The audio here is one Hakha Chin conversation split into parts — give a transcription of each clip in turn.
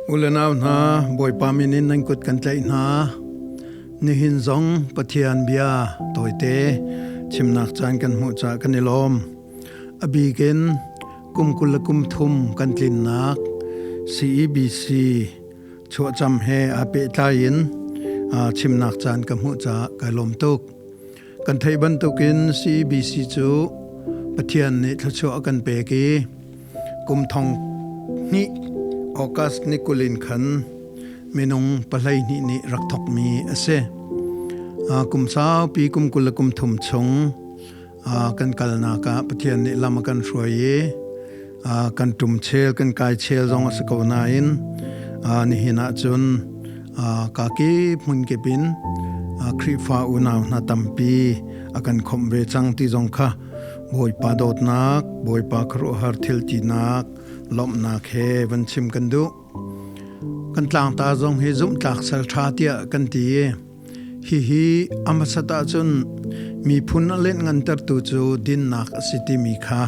U le nau hna, Bawipa min in nan kut kan tlaih hna. Nihin zong Pathian bia tawite chimnak caan kan hmuh caah kan i lawm. A bik in kum 20 le kum thum kan tlinnak CEBC chuahcam he aa pehtlai in chimnak caan ka hmuh caah kai lawm tuk. Kan theih bantukin CEBC cu Pathian nih thluachuah a kan pek i kum thong hnih August ni 20 in khan minung 12 nih rak thawkmi a si. Kum saupi kum 20 le kum thum chung kan kalnak ah Pathian nih lam a kan hruai i kan ṭum chel kan kai chel zong a si ko nain nihin ah cun kaki hmun kip in Khrihfa unau hna tampi a kan khawmh ve cang ti zong kha Bawipa dawtnak, Bawipa khuaruahhar thil tinak, lawmhnak he van chim kan duh. Kan tlangta zong hi zumhtlak sal ṭha tiah kan ti i hihi a hmasat ahcun miphun a lenh ngantertu cu dinnak a si timi kha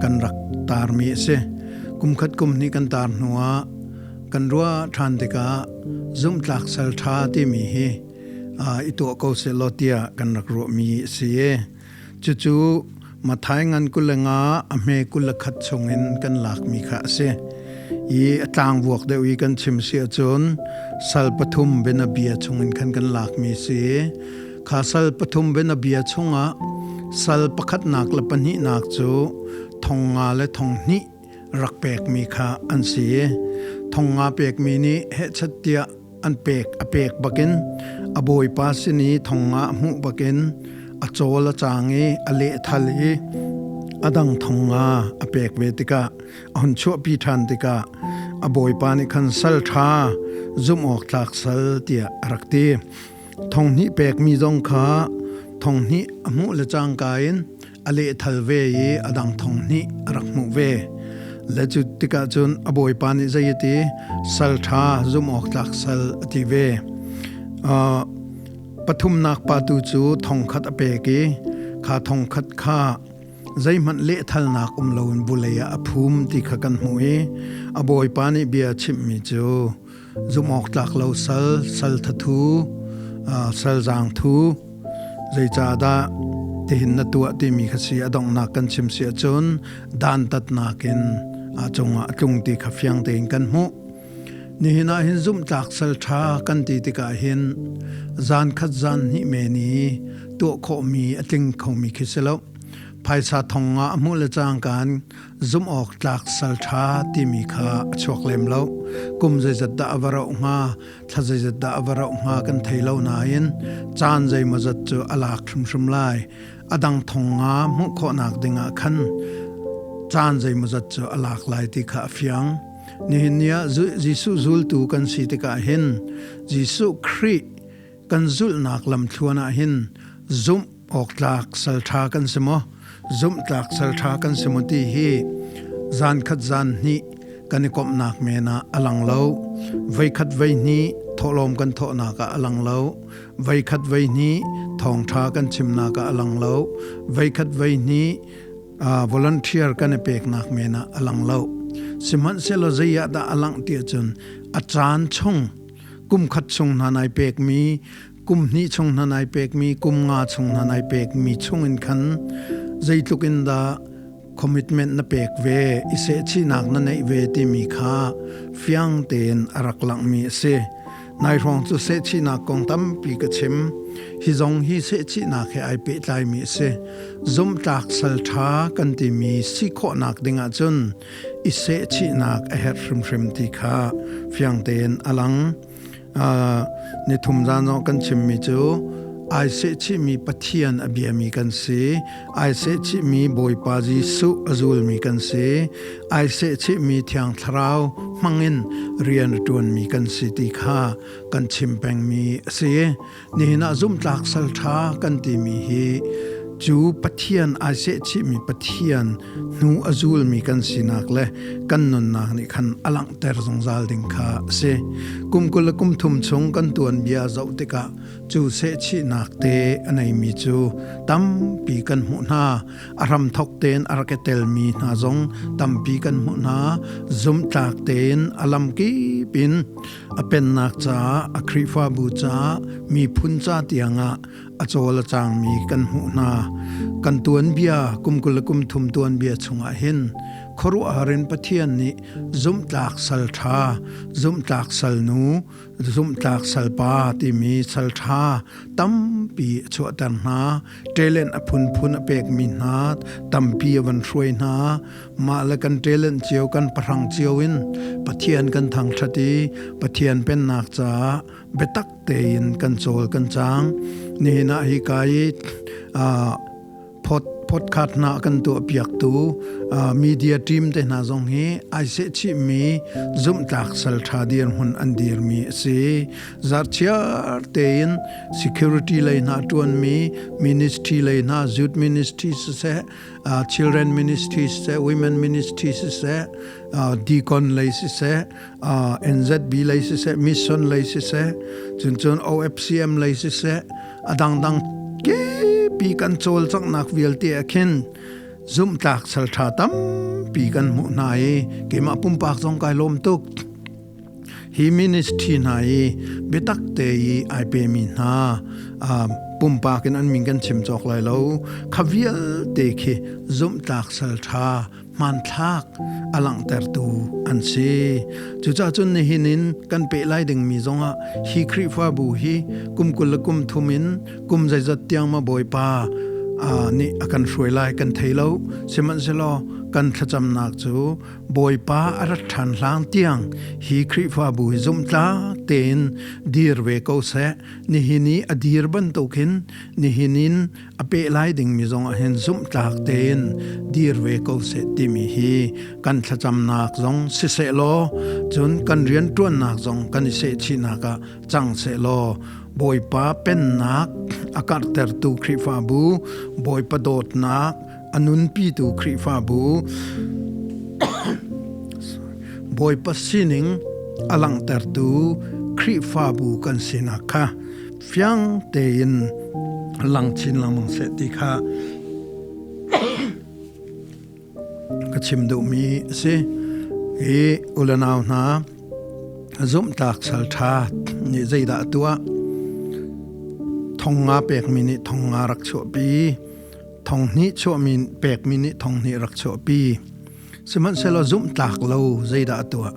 kan rak tarmi a si. Kumkhat kum hnih kan tar hnuah kan ruah ṭhan tikah zumhtlak sal ṭha timi hi i tuah ko sehlaw tiah kan rak ruahmi a si i cucu Mathai ngan 25 a hme 21 chungin kan lakmi kha a si. I a tlangvuak deuh i kan chim si ahcun sal pathum bianabia chungin khan kan lakmi si. Kha sal pathum bianabia chungah sal pakhatnak le pahnihnak cu thong nga le thong hnih rak pekmi kha an si. Thong nga pekmi nih hehchat tiah an pek a pek bakin a bawipa sin i thong nga hmuh bakin a cawl a cang i a lehthal i a dang thong nga a pek ve tikah a hun chuahpi ṭhan tikah a bawipa nih khan sal ṭha zumh awk tlak sal tiah a rak ti. Thong hnih pekmi zong kha thong hnih a hmuh le cangka in a lehthal ve i a dang thong hnih a rak hmuh ve. Le cu tikah cun a bawipa nih zei a ti? Sal ṭha zumh awk tlak sal a ti ve. Pathumnak pa tu cu thong khat a pek i kha thong khat kha zeihmanh lehthalnak um loin vulei ah a phum ti kha kan hmuh i a bawipa nih bia a chimhmi cu zumh awk tlak lo sal, sal thathu, sal zaangthu, zeicahdah tihin na tuah timi kha si a donghnak kan chim si ahcun dantatnak in a cungah a tlung ti kha fiang tein kan hmuh. Nihin ah hin zumhtlak sal ṭha kan ti tikah hin zan khat zan hnih men i tuah khawhmi a tling khomi khi si lo. Phaisa thong nga a hmuh le cangkaan zumh awk tlak sal ṭha timi kha a chuak lem lo. Kum zeizat dah a va rauh hnga, thla zeizat dah a va rauh hnga kan thei lo nain caan zeimawzat cu a lak hrimhrim lai. A dang thong nga hmuh khawhnak dingah khan caan zeimawzat cu a lak lai ti kha a fiang. Nihin ni ah Jesuh zultu kan si tikah hin Jesuh Khrih kan zulhnak lamthluan ah hin zumh awktlak salṭha kan si maw zumhtlak salṭha kan si maw ti hi zan khat zan hnih kan i komhnak men ah a lang lo. Voikhat voihnih thawhlawm kan thawhnak ah a lang lo. Voikhat voihnih thawngṭha kan chimnak ah a lang lo. Voikhat voihnih volunteer kan i peknak men ah a lang lo. Sihmanhsehlaw zei ah dah a langh ti ahcun a caan chung kum khat chung hna nai pekmi kum hnih chung hna nai pekmi kum nga chung hna nai pekmi chung in khan zeitluk in dah commitment na pek ve i sehchihnak na neih ve timi kha fiang tein a rak langhmi a si. Nai hrawng cu sehchihnak kong tampi ka chim. Hi zong hi sehchihnak he ai pehtlaimi a si. Zumhtlak sal ṭha kan timi si khawhnak ding ahcun i sehchihnak a herh hrimhrim ti kha fiang tein a lang. Nithum zan zong kan chimmi cu ai sehchihmi Pathian a biami kan si, ai sehchihmi Bawipa Jesuh a zulmi kan si, ai sehchihmi Thiang Thlarau hmangin rian a ṭuanmi kan si ti kha kan chim pengmi a si. Nihin ah zumhtlak salṭha kan timi hi Cu Pathian ai sehchihmi Pathian hnu a zulmi kan sinak le kan nunnak nih khan a langhter zungzal ding kha a si. Kum 23 chung kan tuanbia zoh tikah cu sehchihnak te a neimi cu tampi kan hmuh hna. A hramthok tein a rak i telmi hna zong tampi kan hmuh hna. Zumhtlak tein a lamkip in a pennak caah, a Khrihfabu caah, miphun ca tiangah a cawl a cangmi kan hmuh hna. Kan tuanbia kum 23 tuanbia chungah hin khuaruahhar in Pathian nih zumhtlak sal ṭha, zumhtlak salnu, zumhtlak salpa timi sal ṭha tampi a chuahter hna. Talent a phunphun a pekmi hna tampi a van hruai hna. Mah le kan talent cio kan pahrang cio in Pathian kan thangṭhat i Pathian pennak caah biatak tein kan cawl kan cang. Nihin ah hi ka i podcast hna kan tuah piaktu media team te hna zong hi ai sehchihmi zumhtlak sal ṭha dirhmun an dirmi a si. Zarchiar tein security lei hna ṭuanmi ministry lei hna youth ministry siseh children ministry siseh women ministry siseh deacon lei siseh NZB lei siseh mission lei siseh cun OFCM lei siseh a dangdang kepi kan cawlcanghnak vialte ah khin zumhtlak salṭha tampi kan hmuh hna i keimah pumpak zong kai lawm tuk. Hi ministry hna i biatak te i ai pemi hna pumpak in an min kan chim cawk lai lo kha vialte khi zumhtlak salṭha hmanthlak a langhtertu an si. Cucaah cun nihin in kan peh lai dingmi zongah hi Khrihfabu hi kum 23 in kum zeizat tiang ma Bawipa nih a kan hruai lai kan thei lo. Sihmanhsehlaw kan thlacamnak cu Bawipa a rat ṭhan hlang tiang hi Khrihfabu hi zumhtlak tein dir ve ko seh. Nihin i a dir bantukin nihin in a peh lai dingmi zong ah hin zumhtlak tein dir ve ko seh timi hi kan thlacamnak zong siseh law cun kan rianṭuannak zong kan i sehchihnak ah cang seh law Bawipa pennak a karhtertu Khrihfabu Bawipa dawtnak a nunpitu Khrihfabu Bawipa sining a langhtertu Khrihfabu kan sinak kha fiang tein lang chin lengmang seh ti kha ka chim duhmi a si. Hi ulanau hna zumhtlak sal ṭha nih zeidah a tuah? Thong nga pekmi nih thong nga rak chuahpi, thong hnih chuahmi pekmi nih thong hnih rak chuahpi. Sihmanhsehlaw zumhtlak lo zeidah a tuah?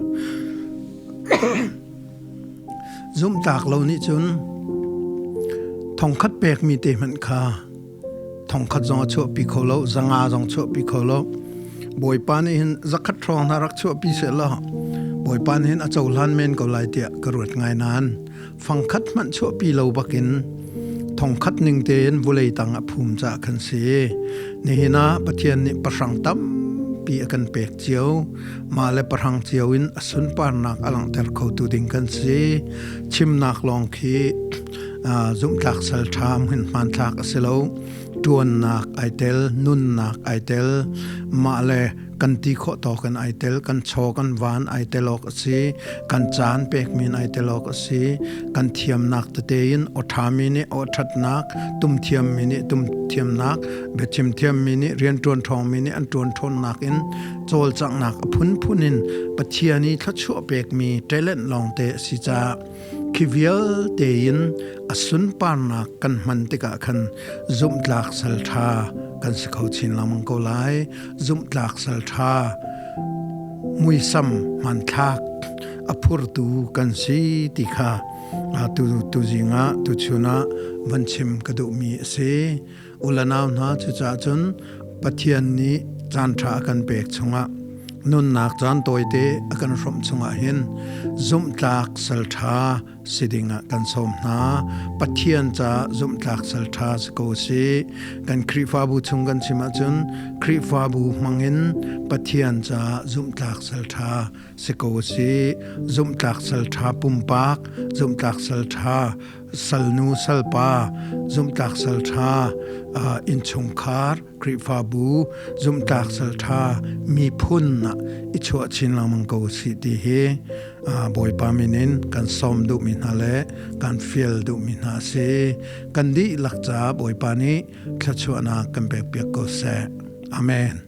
Zumhtlak lo nih cun thongkhat pekmi te hmanh kha thongkhat zong a chuahpi kho lo, zanga zong chuahpi kho lo. Bawipa nih hin zakhat hrawng hna rak chuahpi seh law Bawipa nih hin a cohlan men ko lai tiah ka ruat ngai nain fangkhat hmanh chuahpi lo bakin thongkhat ning tein vulei tang a phum caah khan si. Nihin ah Pathian nih pahrang tampi a kan pek cio. Mah le pahrang cio in a sunparnak a langhter khotu ding kan si. Chimnak lawng khi zumhtlak sal ṭha hmun hmanthlak a si lo. Ṭuannak ai tel, nunnak ai tel, mah le kan ti khawh tawk in ai tel, kan chaw kan van ai tel awk a si, kan caan pekmi in ai tel awk a si, kan thiamnak tete in aw ṭhami nih aw ṭhatnak, tum thiammi nih tum thiamnak, biachim thiammi nih rianṭuan ṭhawngmi nih an ṭuan ṭhawnnak in cawlcanghnak a phunphun in Pathian i thluachuah pekmi talent lawngte a si caah khi vialte in a sunparnak kan hman tikah khan zumhtlak sal ṭha kan si kho chin lengmang ko lai. Zumhtlak sal ṭha muisam hmanthlak a phurtu kan si ti kha tu tuzing ah tuchun ah van chim ka duhmi a si. Ulanau hna, cucaah cun Pathian nih caan ṭha a kan pek chungah nunnak caan tawite a kan hrawmh chungah hin zumhtlak salṭha si dingah kan sawm hna. Pathian ca zumhtlak salṭha si ko si. Kan Khrihfabu chung kan chim ahcun Khrihfabu hmangin Pathian ca zumhtlak salṭha si ko si. Zumhtlak salṭha pumpak, zumhtlak salṭha Salnu salpa, zumhtlak salṭha, innchungkhar, Khrihfabu, zumhtlak salṭha, miphun ah i chuah chin lengmang ko sih ti hi Bawipa min in kan sawm duhmi hna le kan fial duhmi hna a si. Kan dihlak caah Bawipa nih thluachuahnak kan pekpiak ko seh. Amen.